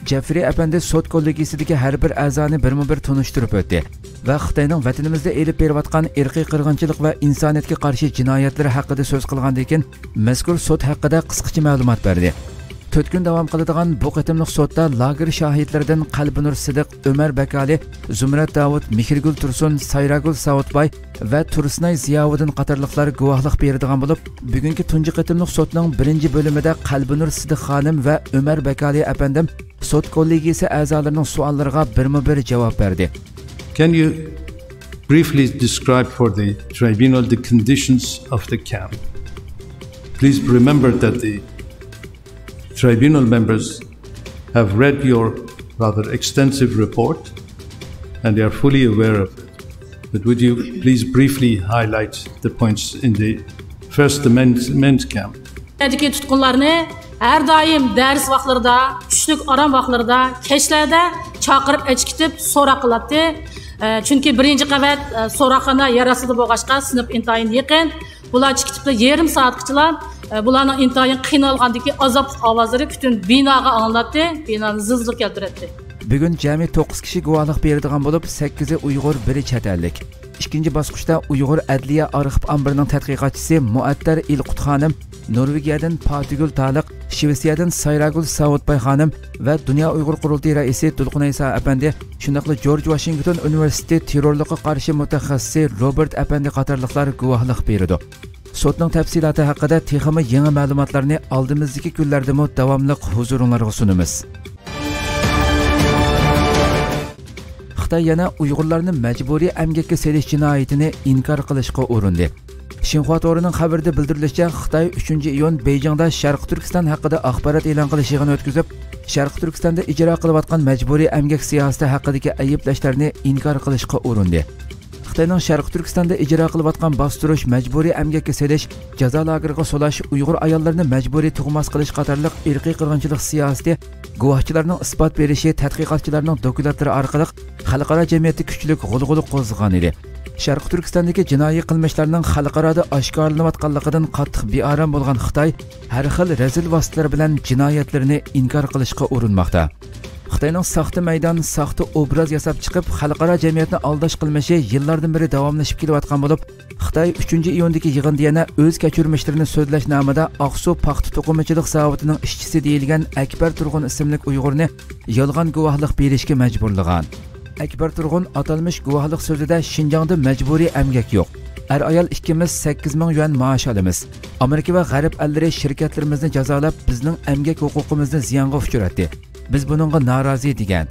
جېفرى ئەپەندى سوت كوللېگىيىسىدىكى ھەر بىر ئەزانى بىرمۇ بىر تونۇشتۇرۇپ ئۆتتى ۋە خىتاينىڭ ۋەتىنىمىزدە ئېلىپ بېرىۋاتقان ئىرقىي قىرغىنچىلىق ۋە ئىنسانىيەتكە قارشى جىنايەتلىرى ھەققىدە سۆز قىلغاندىن كېيىن، مەزكۇر سوت ھەققىدە قىسقىچە مەلۇمات بەردى. تۆت كۈن داۋام قىلىدىغان بۇ قېتىملىق سوتتا لاگېر شاھىتلىرىدىن قەلبىنۇر سىدىق، ئۆمەر بەكالى، زۇمرەت داۋۇت، مېھرىگۈل تۇرسۇن، سايراگۈل ساۋۇتباي ۋە تۇرسۇنئاي زىياۋۇدۇن قاتارلىقلار گۇۋاھلىق بېرىدىغان بولۇپ، بۈگۈنكى تۇنجى قېتىملىق سوتنىڭ بىرىنچى بۆلۈمىدە قەلبىنۇر سىدىق خانىم ۋە ئۆمەر بەكالى ئەپەندىم سوت كوللېگىيىسى ئەزالىرىنىڭ سوئاللىرىغا بىرمۇ بىر جاۋاب بەردى. Can you briefly describe for the tribunal the conditions of the camp? Please remember that the tribunal members have read your rather extensive report and they are fully aware of it. But would you please briefly highlight the points in the first amendment camp? تۇتقۇنلارنى ھەر دائىم دەرس ۋاقىتلىرىدا، چۈشلۈك ئارام ۋاقىتلىرىدا، كەچلەردە چاقىرىپ ئەچىكىتىپ سوراق قىلاتتى. ئە، چۈنكى بىرىنچى قەۋەت، ئە، سوراقخانا يەر ئاستىدا بولغاچقا، سىنىپ ئىنتايىن يېقىن. بۇلار چىقىپ يېرىم سائەتكىچىلا، ئە، بۇلارنىڭ ئىنتايىن قىينالغاندىكى ئازابلىق ئاۋازلىرى پۈتۈن بىناغا ئاڭلىناتتى، بىنانى زىلزىلە كەلتۈرەتتى. بۈگۈن جەمئىي توققۇز كىشى گۇۋاھلىق بېرىدىغان بولۇپ، سەككىزى ئۇيغۇر، بىرى چەت ئەللىك. ئىككىنچى باسقۇچتا ئۇيغۇر ئەدلىيە ئارخىپ ئامبىرىنىڭ تەتقىقاتچىسى مۇئەتتەر ئىلقۇت خانىم، نورۋېگىيەدىن پاتىگۈل تالىق، شىۋېتسىيەدىن سايراگۈل ساۋۇتباي خانىم ۋە دۇنيا ئۇيغۇر قۇرۇلتىيى رەئىسى دۇلقۇن ئەيسا ئەپەندى، شۇنداقلا جورج ۋاشىنگتون ئۇنىۋېرسىتېتى تېررورلۇققا قارشى مۇتەخەسسىسى روبېرت ئەپەندى قاتارلىقلار گۇۋاھلىق بېرىدۇ. سوتنىڭ تەپسىلاتى ھەققىدە تېخىمۇ يېڭى مەلۇماتلارنى ئالدىمىزدىكى كۈنلەردىمۇ داۋاملىق ھۇزۇرۇڭلارغا سۇنىمىز. خىتاي يەنە ئۇيغۇرلارنى مەجبۇرىي ئەمگەككە سېلىش جىنايىتىنى ئىنكار قىلىشقا ئۇرۇندى. شىنخۇا تورىنىڭ خەۋىرىدە بىلدۈرۈلۈشىچە، خىتاي ئۈچىنچى ئىيۇن بېيجىڭدا شەرقىي تۈركىستان ھەققىدە ئاخبارات ئېلان قىلىش يىغىنى ئۆتكۈزۈپ، شەرقىي تۈركىستاندا ئىجرا قىلىۋاتقان مەجبۇرىي ئەمگەك سىياسىتى ھەققىدىكى ئەيىبلەشلەرنى ئىنكار قىلىشقا ئۇرۇندى. خىتاينىڭ شەرقىي تۈركىستاندا ئىجرا قىلىۋاتقان باستۇرۇش، مەجبۇرىي ئەمگەككە سېلىش، جازا لاگېرىغا سولاش، ئۇيغۇر ئاياللىرىنى مەجبۇرىي تۇغماس قىلىش قاتارلىق ئىرقىي قىرغىنچىلىق سىياسىتى گۇۋاھچىلارنىڭ ئىسپات بېرىشى، تەتقىقاتچىلارنىڭ دوكلاتلىرى ئارقىلىق خەلقئارا جەمئىيەتتە كۈچلۈك غۇلغۇلا قوزغىغان ئىدى. شەرقىي تۈركىستاندىكى جىنايى قىلمىشلارنىڭ خەلقئارادا ئاشكارىلىنىۋاتقانلىقىدىن قاتتىق بىئارام بولغان خىتاي ھەر خىل رەزىل ۋاسىتىلەر بىلەن جىنايەتلىرىنى ئىنكار قىلىشقا ئۇرۇنماقتا. خىتاينىڭ ساختا مەيدان، ساختا ئوبراز ياساپ چىقىپ، خەلقئارا جەمئىيەتنى ئالداش قىلمىشى يىللاردىن بېرى داۋاملىشىپ كېلىۋاتقان بولۇپ، خىتاي ئۈچىنچى ئىيۇندىكى يىغىندا يەنە ئۆز كەچۈرمىشلىرىنى سۆزلەش نامىدا ئاقسۇ پاختا توقۇمىچىلىق زاۋۇتىنىڭ ئىشچىسى دېيىلگەن ئەكبەر تۇرغۇن ئىسىملىك ئۇيغۇرنى يالغان گۇۋاھلىق بېرىشكە مەجبۇرلىغان. ئەكبەر تۇرغۇن ئاتالمىش گۇۋاھلىق سۆزىدە شىنجاڭدا مەجبۇرىي ئەمگەك يوق. ئەر-ئايال ئىككىمىز سەككىز مىڭ يۈەن مائاش ئالىمىز. ئامېرىكا ۋە غەرب ئەللىرى شىركەتلىرىمىزنى جازالاپ، بىزنىڭ ئەمگەك ھوقۇقىمىزنى زىيانغا ئۇچراتتى. بىز بۇنىڭغا نارازى، دېگەن.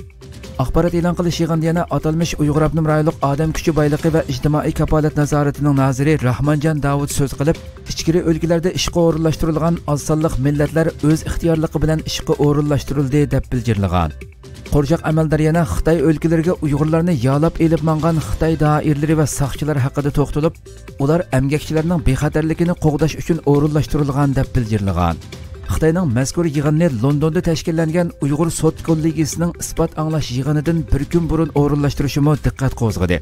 ئاخبارات ئېلان قىلىش يىغىنىدا يەنە ئاتالمىش ئۇيغۇر ئاپتونوم رايونلۇق ئادەم كۈچى بايلىقى ۋە ئىجتىمائىي كاپالەت نازارىتىنىڭ نازىرى راھمانجان داۋۇت سۆز قىلىپ، ئىچكىرى ئۆلكىلەردە ئىشقا ئورۇنلاشتۇرۇلغان ئاز سانلىق مىللەتلەر ئۆز ئىختىيارلىقى بىلەن ئىشقا ئورۇنلاشتۇرۇلدى، دەپ بىلجىرلىغان. قورچاق ئەمەلدار يەنە خىتاي ئۆلكىلىرىگە ئۇيغۇرلارنى يالاپ ئېلىپ ماڭغان خىتاي دائىرىلىرى ۋە ساقچىلار ھەققىدە توختىلىپ، ئۇلار ئەمگەكچىلەرنىڭ بىخەتەرلىكىنى قوغداش ئۈچۈن ئورۇنلاشتۇرۇلغان، دەپ بىلجىرلىغان. خىتاينىڭ مەزكۇر يىغىننى لوندوندا تەشكىللەنگەن ئۇيغۇر سوت كوللېگىيىسىنىڭ ئىسپات ئاڭلاش يىغىنىدىن بىر كۈن بۇرۇن ئورۇنلاشتۇرۇشىمۇ دىققەت قوزغىدى.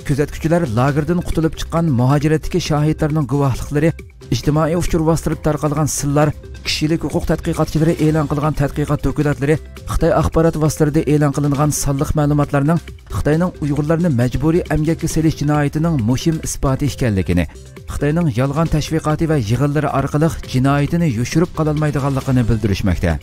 كۆزەتكۈچىلەر لاگېردىن قۇتۇلۇپ چىققان مۇھاجىرەتتىكى شاھىتلارنىڭ گۇۋاھلىقلىرى، ئىجتىمائىي ئۇچۇر ۋاسىتىلىرىدا تارقالغان سىنلار، كىشىلىك ھوقۇق تەتقىقاتچىلىرى ئېلان قىلغان تەتقىقات دوكلاتلىرى، خىتاي ئاخبارات ۋاسىتىلىرىدا ئېلان قىلىنغان سانلىق مەلۇماتلارنىڭ خىتاينىڭ ئۇيغۇرلارنى مەجبۇرىي ئەمگەككە سېلىش جىنايىتىنىڭ مۇھىم ئىسپاتى ئىكەنلىكىنى، خىتاينىڭ يالغان تەشۋىقاتى ۋە يىغىنلىرى ئارقىلىق جىنايىتىنى يوشۇرۇپ قالالمايدىغانلىقىنى بىلدۈرۈشمەكتە.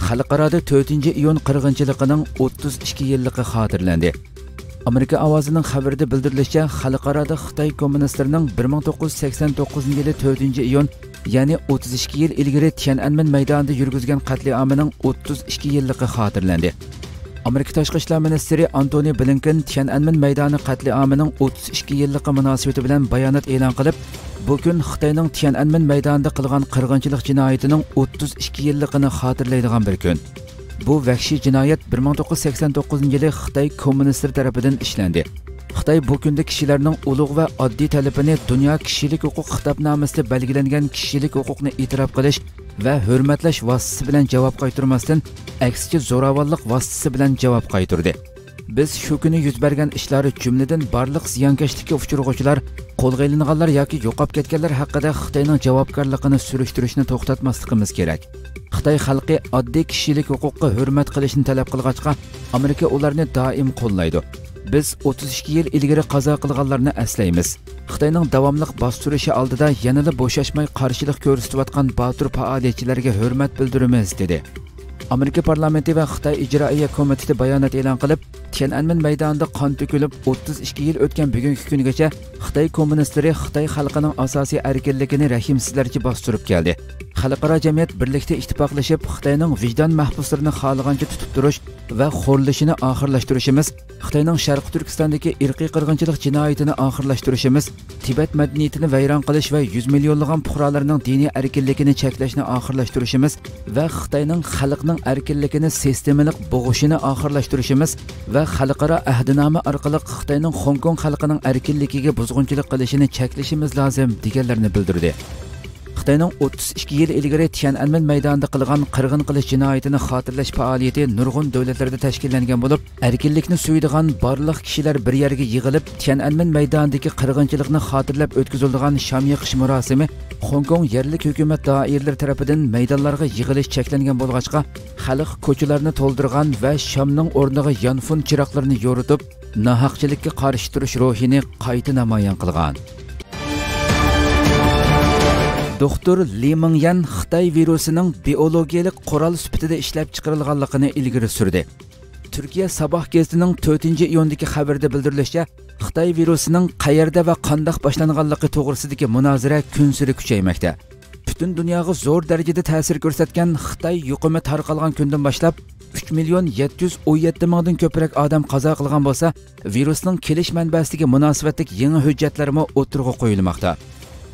خەلقئارادا تۆتىنچى ئىيۇن قىرغىنچىلىقىنىڭ ئوتتۇز ئىككى يىللىقى خاتىرىلەندى. ئامېرىكا ئاۋازىنىڭ خەۋىرىدە بىلدۈرۈلۈشىچە، خەلقئارادا خىتاي كوممۇنىستلىرىنىڭ بىر مىڭ توققۇز يۈز سەكسەن توققۇزىنچى يىلى تۆتىنچى ئىيۇن، يەنى ئوتتۇز ئىككى يىل ئىلگىرى تيەنئەنمېن مەيدانىدا يۈرگۈزگەن قەتلىئامىنىڭ ئوتتۇز ئىككى يىللىقى خاتىرىلەندى. ئامېرىكا تاشقى ئىشلار مىنىستىرى ئانتونى بلىنكېن تيەنئەنمېن مەيدانى قەتلىئامىنىڭ ئوتتۇز ئىككى يىللىقى مۇناسىۋىتى بىلەن بايانات ئېلان قىلىپ، بۇ كۈن خىتاينىڭ تيەنئەنمېن مەيدانىدا قىلغان قىرغىنچىلىق جىنايىتىنىڭ ئوتتۇز ئىككى يىللىقىنى خاتىرىلەيدىغان بىر كۈن. بۇ ۋەھشىي جىنايەت بىر مىڭ توققۇز يۈز سەكسەن توققۇزىنچى يىلى خىتاي كوممۇنىستلىرى تەرىپىدىن ئىشلەندى. خىتاي بۇ كۈندە كىشىلەرنىڭ ئۇلۇغ ۋە ئاددىي تەلىپىنى دۇنيا كىشىلىك ھوقۇق خىتابنامىسىدە بەلگىلەنگەن كىشىلىك ھوقۇقنى ئېتىراپ قىلىش ۋە ھۆرمەتلەش ۋاسىتىسى بىلەن جاۋاب قايتۇرماستىن، ئەكسىچە زوراۋانلىق ۋاسىتىسى بىلەن جاۋاب قايتۇردى. بىز شۇ كۈنى يۈز بەرگەن ئىشلار، جۈملىدىن بارلىق زىيانكەشلىككە ئۇچرىغۇچىلار، قولغا ئېلىنغانلار ياكى يوقاپ كەتكەنلەر ھەققىدە خىتاينىڭ جاۋابكارلىقىنى سۈرۈشتۈرۈشنى توختاتماسلىقىمىز كېرەك. خىتاي خەلقى ئاددىي كىشىلىك ھوقۇققا ھۆرمەت قىلىشنى تەلەپ قىلغاچقا، ئامېرىكا ئۇلارنى دائىم قوللايدۇ. بىز ئوتتۇز ئىككى يىل ئىلگىرى قازا قىلغانلارنى ئەسلەيمىز. خىتاينىڭ داۋاملىق باستۇرۇشى ئالدىدا يەنىلا بوشاشماي قارشىلىق كۆرسىتىۋاتقان باتۇر پائالىيەتچىلەرگە ھۆرمەت بىلدۈرىمىز، دېدى. ئامېرىكا پارلامېنتى ۋە خىتاي ئىجرائىيە كومىتېتى بايانات ئېلان قىلىپ، تيەنئەنمېن مەيدانىدا قان تۆكۈلۈپ، ئوتتۇز ئىككى يىل ئۆتكەن بۈگۈنكى كۈنگىچە خىتاي كوممۇنىستلىرى خىتاي خەلقىنىڭ ئاساسىي ئەركىنلىكىنى رەھىمسىزلەرچە باستۇرۇپ كەلدى. خەلقئارا جەمئىيەت بىرلىكتە ئىتتىپاقلىشىپ، خىتاينىڭ ۋىجدان مەھبۇسلىرىنى خالىغانچە تۇتۇپ تۇرۇش ۋە خورلىشىنى ئاخىرلاشتۇرۇشىمىز، خىتاينىڭ شەرقىي تۈركىستاندىكى ئىرقىي قىرغىنچىلىق جىنايىتىنى ئاخىرلاشتۇرۇشىمىز، تىبەت مەدەنىيىتىنى ۋەيران قىلىش ۋە يۈز مىليونلىغان پۇقرالارنىڭ دىنىي ئەركىنلىكىنى چەكلەشنى ئاخىرلاشتۇرۇشىمىز ۋە خىتاينىڭ خەلقنىڭ ئەركىنلىكىنى سىستېمىلىق بوغۇشىنى ئاخىرلاشتۇرۇشىمىز ۋە خەلقئارا ئەھدىنامە ئارقىلىق خىتاينىڭ خوڭكوڭ خەلقىنىڭ ئەركىنلىكىگە بۇزغۇنچىلىق قىلىشىنى چەكلىشىمىز لازىم، دېگەنلەرنى بىلدۈردى. خىتاينىڭ ئوتتۇز ئىككى يىل ئىلگىرى تيەنئەنمېن مەيدانىدا قىلغان قىرغىن قىلىش جىنايىتىنى خاتىرىلەش پائالىيىتى نۇرغۇن دۆلەتلەردە تەشكىللەنگەن بولۇپ، ئەركىنلىكنى سۆيىدىغان بارلىق كىشىلەر بىر يەرگە يىغىلىپ، تيەنئەنمېن مەيدانىدىكى قىرغىنچىلىقنى خاتىرىلەپ ئۆتكۈزۈلىدىغان شام يېقىش مۇراسىمى خوڭكوڭ يەرلىك ھۆكۈمەت دائىرىلىرى تەرىپىدىن مەيدانلارغا يىغىلىش چەكلەنگەن بولغاچقا، خەلق كوچىلارنى تولدۇرغان ۋە شامنىڭ ئورنىغا يانفون چىراغلىرىنى يورۇتۇپ، ناھەقچىلىككە قارشى تۇرۇش روھىنى قايتا نامايان قىلغان. دوختۇر لى مىڭيەن خىتاي ۋىرۇسىنىڭ بىئولوگىيەلىك قورال سۈپىتىدە ئىشلەپ چىقىرىلغانلىقىنى ئىلگىرى سۈردى. تۈركىيە ساباھ گېزىتىنىڭ تۆتىنچى ئىيۇندىكى خەۋىرىدە بىلدۈرۈلۈشىچە، خىتاي ۋىرۇسىنىڭ قەيەردە ۋە قانداق باشلانغانلىقى توغرىسىدىكى مۇنازىرە كۈنسېرى كۈچەيمەكتە. پۈتۈن دۇنياغا زور دەرىجىدە تەسىر كۆرسەتكەن خىتاي يۇقۇمى تارقالغان كۈندىن باشلاپ، ئۈچ مىليون يەتتە يۈز ئون يەتتە مىڭدىن كۆپرەك ئادەم قازا قىلغان بولسا، ۋىرۇسنىڭ كېلىش مەنبەسىگە مۇناسىۋەتلىك يېڭى ھۆججەتلەرمۇ ئوتتۇرىغا قويۇلماقتا.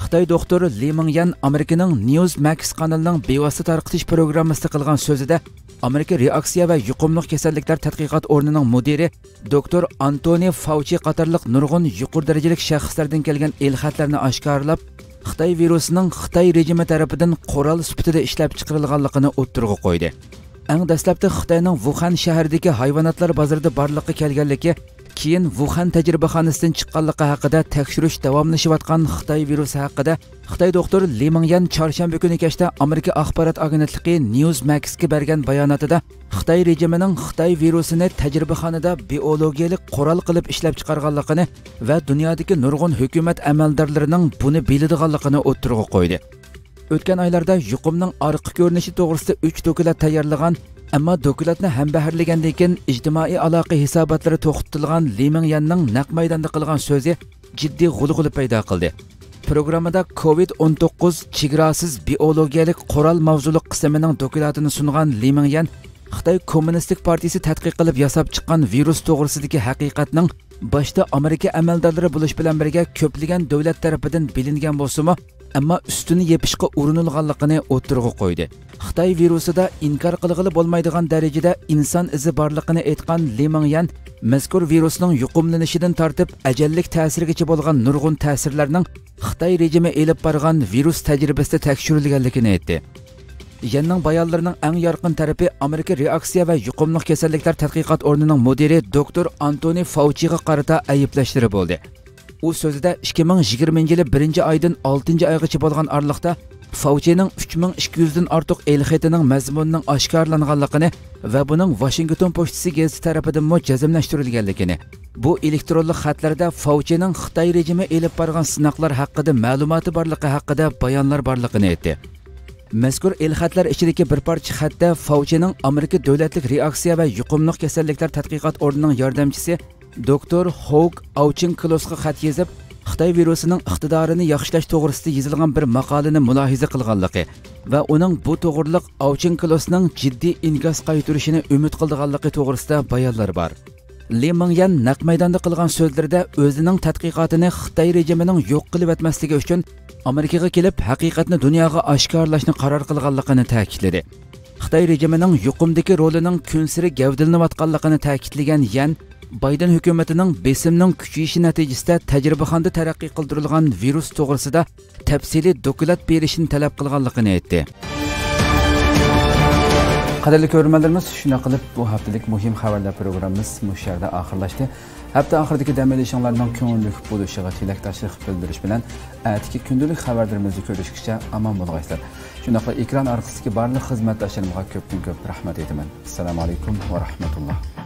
خىتاي دوختۇرى لى مىڭيەن ئامېرىكىنىڭ نيۇز ماكس قانىلىنىڭ بىۋاسىتە تارقىتىش پروگراممىسىدا قىلغان سۆزىدە، ئامېرىكا رېئاكسىيە ۋە يۇقۇملۇق كېسەللىكلەر تەتقىقات ئورنىنىڭ مۇدىرى دوكتور ئانتونى فاۋچى قاتارلىق نۇرغۇن يۇقىرى دەرىجىلىك شەخسلەردىن كەلگەن ئېلخەتلەرنى ئاشكارىلاپ، خىتاي ۋىرۇسىنىڭ خىتاي رېجىمى تەرىپىدىن قورال سۈپىتىدە ئىشلەپ چىقىرىلغانلىقىنى ئوتتۇرىغا قويدى. ئەڭ دەسلەپتە خىتاينىڭ ۋۇخەن شەھىرىدىكى ھايۋاناتلار بازىرىدا بارلىققا كەلگەنلىكى، كېيىن ۋۇخەن تەجرىبىخانىسىدىن چىققانلىقى ھەققىدە تەكشۈرۈش داۋاملىشىۋاتقان خىتاي ۋىرۇسى ھەققىدە خىتاي دوختۇرى لى مىڭيەن چارشەنبە كۈنى كەچتە ئامېرىكا ئاخبارات ئاگېنتلىقى نيۇز ماكسقا بەرگەن باياناتىدا، خىتاي رېجىمىنىڭ خىتاي ۋىرۇسىنى تەجرىبىخانىدا بىئولوگىيەلىك قورال قىلىپ ئىشلەپچىقارغانلىقىنى ۋە دۇنيادىكى نۇرغۇن ھۆكۈمەت ئەمەلدارلىرىنىڭ بۇنى بىلىدىغانلىقىنى ئوتتۇرىغا قويدى. ئۆتكەن ئايلاردا يۇقۇمنىڭ ئارقا كۆرۈنۈشى توغرىسىدا ئۈچ دوكلات تەييارلىغان، ئەمما دوكلاتنى ھەمبەھىرلىگەندىن كېيىن ئىجتىمائىي ئالاقە ھېساباتلىرى توختىتىلغان لى مىڭيەننىڭ نەق مەيداندا قىلغان سۆزى جىددىي غۇلغۇلا پەيدا قىلدى. پروگراممىدا كوۋىد ئون توققۇز چېگراسىز بىئولوگىيەلىك قورال ماۋزۇلۇق قىسمىنىڭ دوكلاتىنى سۇنغان لى مىڭيەن خىتاي كوممۇنىستىك پارتىيىسى تەتقىق قىلىپ ياساپ چىققان ۋىرۇس توغرىسىدىكى ھەقىقەتنىڭ باشتا ئامېرىكا ئەمەلدارلىرى بولۇش بىلەن بىرگە كۆپلىگەن دۆلەت تەرىپىدىن بىلىنگەن بولسىمۇ، ئەمما ئۈستىنى يېپىشقا ئۇرۇنۇلغانلىقىنى ئوتتۇرىغا قويدى. خىتاي ۋىرۇسىدا ئىنكار قىلغىلى بولمايدىغان دەرىجىدە ئىنسان ئىزى بارلىقىنى ئېيتقان لى مىڭيەن مەزكۇر ۋىرۇسنىڭ يۇقۇملىنىشىدىن تارتىپ ئەجەللىك تەسىرىگىچە بولغان نۇرغۇن تەسىرلەرنىڭ خىتاي رېجىمى ئېلىپ بارغان ۋىرۇس تەجرىبىسىدە تەكشۈرۈلگەنلىكىنى ئېيتتى. يەننىڭ بايانلىرىنىڭ ئەڭ يارقىن تەرىپى ئامېرىكا رېئاكسىيە ۋە يۇقۇملۇق كېسەللىكلەر تەتقىقات ئورنىنىڭ مۇدىرى دوكتور ئانتونى فاۋچىغا قارىتا ئەيىبلەشلىرى بولدى. ئۇ سۆزىدە ئىككى مىڭ يىگىرمىنچى يىلى بىرىنچى ئايدىن ئالتىنچى ئايغىچە بولغان ئارىلىقتا فاۋچىنىڭ ئۈچ مىڭ ئىككى يۈزدىن ئارتۇق ئېلخېتىنىڭ مەزمۇنىنىڭ ئاشكارىلانغانلىقىنى ۋە بۇنىڭ ۋاشىنگتون پوچتىسى گېزىتى تەرىپىدىنمۇ جەزملەشتۈرۈلگەنلىكىنى، بۇ ئېلېكترونلۇق خەتلەردە فاۋچىنىڭ خىتاي رېجىمى ئېلىپ بارغان سىناقلار ھەققىدە مەلۇماتى بارلىقى ھەققىدە بايانلار بارلىقىنى ئېيتتى. مەزكۇر ئېلخەتلەر ئىچىدىكى بىر پارچە خەتتە فاۋچىنىڭ ئامېرىكا دۆلەتلىك رېئاكسىيە ۋە يۇقۇملۇق كېسەللىكلەر تەتقىقات ئورنىنىڭ ياردەمچىسى دوكتور خوگ ئاۋچىنكلوسقا خەت يېزىپ، خىتاي ۋىرۇسىنىڭ ئىقتىدارىنى ياخشىلاش توغرىسىدا يېزىلغان بىر ماقالىنى مۇلاھىزە قىلغانلىقى ۋە ئۇنىڭ بۇ توغرىلىق ئاۋچىنكلوسنىڭ جىددىي ئىنكاس قايتۇرۇشىنى ئۈمىد قىلىدىغانلىقى توغرىسىدا بايانلىرى بار. لى مىڭيەن نەق مەيداندا قىلغان سۆزلىرىدە ئۆزىنىڭ تەتقىقاتىنى خىتاي رېجىمىنىڭ يوق قىلىۋەتمەسلىكى ئۈچۈن ئامېرىكىغا كېلىپ، ھەقىقەتنى دۇنياغا ئاشكارىلاشنى قارار قىلغانلىقىنى تەكىتلىدى. خىتاي رېجىمىنىڭ يۇقۇمدىكى رولىنىڭ كۈنسېرى گەۋدىلىنىۋاتقانلىقىنى تەكىتلىگەن يەن، بايدېن ھۆكۈمىتىنىڭ بېسىمنىڭ كۈچىيىشى نەتىجىسىدە تەجرىبىخانىدا تەرەققىي قىلدۇرۇلغان ۋىرۇس توغرىسىدا تەپسىلىي دوكلات بېرىشنى تەلەپ قىلغانلىقىنى ئېيتتى. قەدىرلىك كۆرۈرمەنلىرىمىز، شۇنداق قىلىپ بۇ ھەپتىلىك مۇھىم خەۋەرلەر پروگراممىمىز مۇشۇ يەردە ئاخىرلاشتى. ھەپتە ئاخىرىدىكى دەم ئېلىشىڭلارنىڭ كۆڭۈللۈك بولۇشىغا تىلەكداشلىق بىلدۈرۈش بىلەن، ئەتىكى كۈندىلىك خەۋەرلىرىمىزدە كۆرۈشكىچە ئامان بولغايسىلەر. شۇنداقلا ئېكران ئارقىسىدىكى بارلىق خىزمەتداشلىرىمغا كۆپتىن كۆپ رەھمەت ئېيتىمەن. ئەسسالامۇ ئەلەيكۇم ۋە رەھمەتۇللا.